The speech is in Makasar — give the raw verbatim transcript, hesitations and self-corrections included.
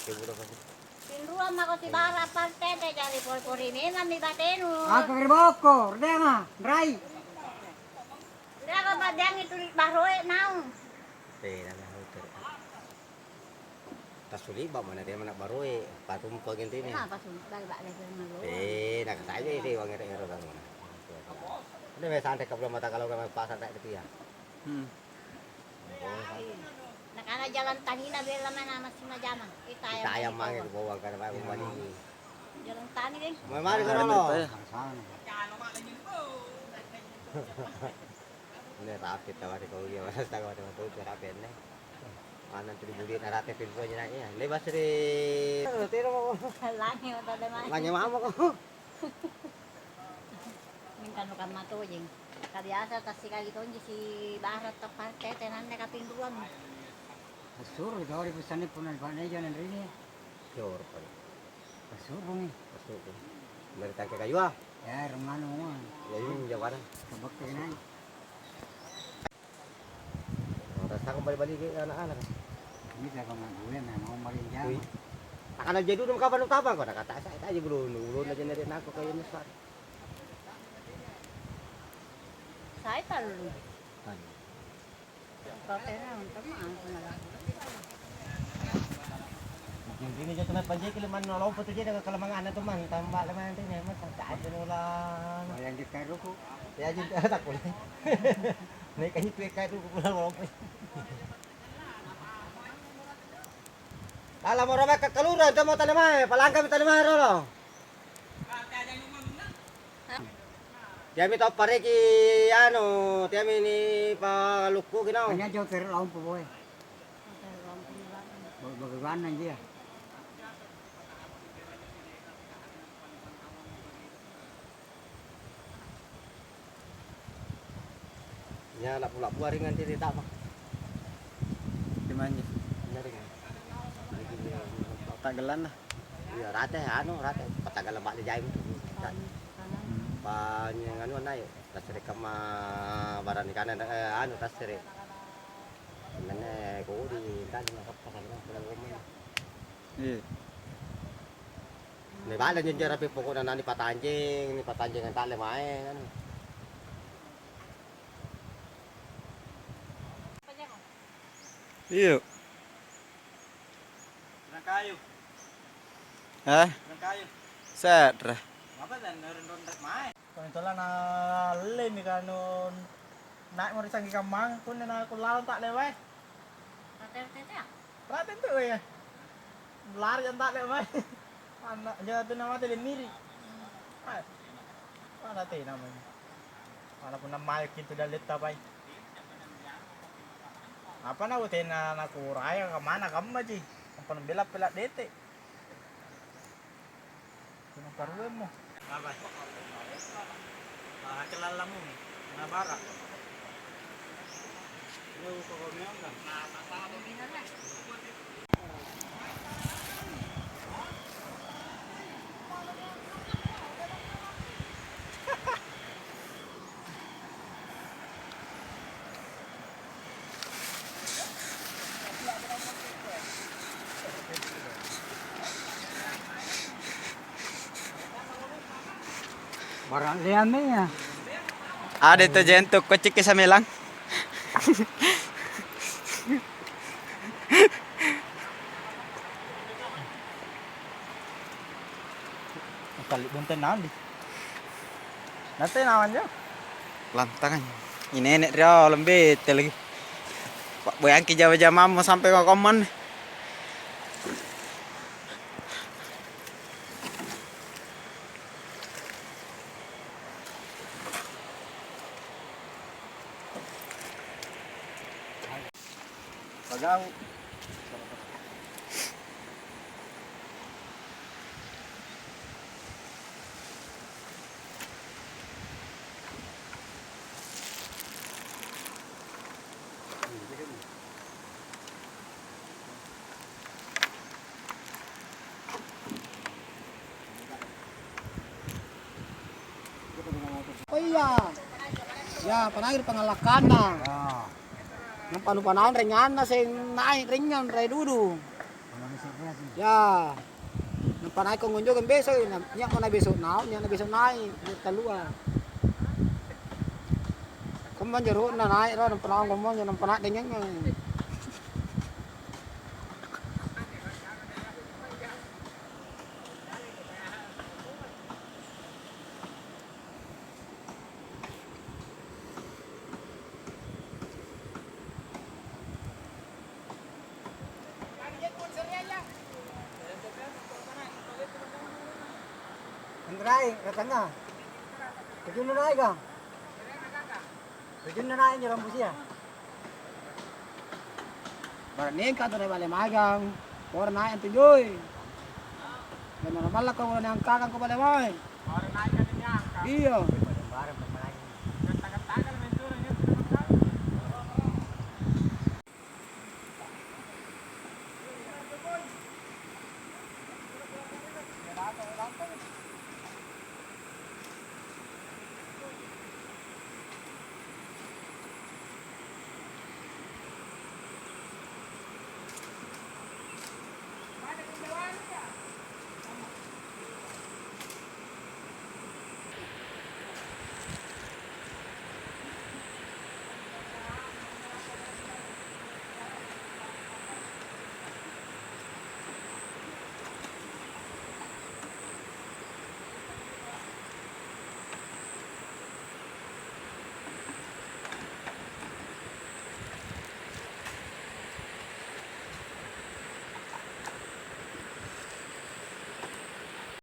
Tinruang mako sibara' partete, jari pori-pori memammi batenu. Aka ri boko, ri dema, rai. Ri aka paddeangi tuli baroe naung. Eh, nana hotel. Tassuliba mana dia mana baroe, patumpo gentini. Kenapa sumpa bale-bale ke malu? Eh, nak saja itu wang ero-ero kamu. Ini biasa antek kabla mata kalau kamu pasang tak dia. Hmm. Nakana jalan tanina bella mana masih majama. Kita ayam mange ke bawah karena mau balik. Jalan tani deh. Mau mari ke Rolo. Ini rapi tawari kau dia, masa setengah mati mati rapi ini. Mana tuh di budi narate pintu aja naiknya. Lebas ri. Tiro mau. Langi mau tadi mah. Langi mau kok. Mingka nu kamma tojeng. Kabiasa tassikali tonji si Bara' tapparte tenanna kapinruang. Assuro tau ri pesanne punna dipaneja nanrini. Jor pale. Assurungi. Assuro. Dari tangke kayua. Ya, rumah nu. Ya, iya, jawabanna. Kebakte nai. Rassakang bali-bali ke anak-anak. Ini saya kama gue memang mau bali jam. Wih. Nakana jadi dulu kapan utapang kok nakata saya aja belum belum aja nere nako kayak mesar. Saya talu. Tanya. Kau kena untuk mah aku malah. Mungkin ini jatuh na panjaki leman nolompo tu jadi kalamangan tu man tambah leman tu ni mas tak ada nulang. Bayang kita ruku. Ya jadi tak boleh. Naik kan itu kayak ruku pulang nolompo. Lala moro mae kakkalurang, temo tale mae, palangkami tale mae rolo. Tiami tau pareki anu, tiami ni palukkuki naung. Hanya jauh kere laung poboe. Bagaimana dia? Nya la'bu-la'bua ringang tiri tama. Gimana? Nya ringang. Ta'gellanna? Iya, rate anu, rate pata'galla ba'le jaim tu. Hmm. Panyeng anu nai', tasere kamma barani kana, eh, anu tasere. Nene kodi tadi masappa sana pulang rumah. Iya. Ni bale jenjera pi pokokna nani patanjeng, ni patanjeng antale mae anu. Iyo. Rangkayu. Hah? Rangkayu. Se're. Apa dan ronda mae? Pamintolana lemi kanu naik mori sanggi kammang, kunni na kulalong tak lewai. Rate-rate ya? Rate tu ya. Lari yang tak lewai. Anak jatuh nama tadi miri. Ah. Mana teh namanya? Mana pun nama itu daletta pai. Apa na tena nakuraya kemana kamma ji? Apa bela pela dete? Tena karuemmo. Apa? Ah, kelallamu. Na bara. Ini uko kau meong kan? Barang liame ya. Ada itu jentuk kocik ke samelang. Kali bunten naon di? Nanti naon jo? Lantangan. Ini nenek riolo bete lagi. Pak boyangki jama-jamammu sampai kau koman. Pagau. Oh iya. Ya, panai ri pangallakanna. Ya. Nampa nupanaung rengnganna seng nai' rengngang rai dudu. Kalau misalnya Ya. Nampa naikko ngonjogang beso, na-, nia'mo na beso naung, nia'na beso nai', nia' tallua. Kamma anjo ro'na nai' ro, nampa naung kamma anjo, nampa nai' dengengang. Anterai, ratanna. Tujunna nai' ka? Tujunna nai' anjo rambusia. Bara'nengka tu ri bale magang, pora nai' antunjoi. Lamalla-mallako niangkakangko bale mae. Iyo.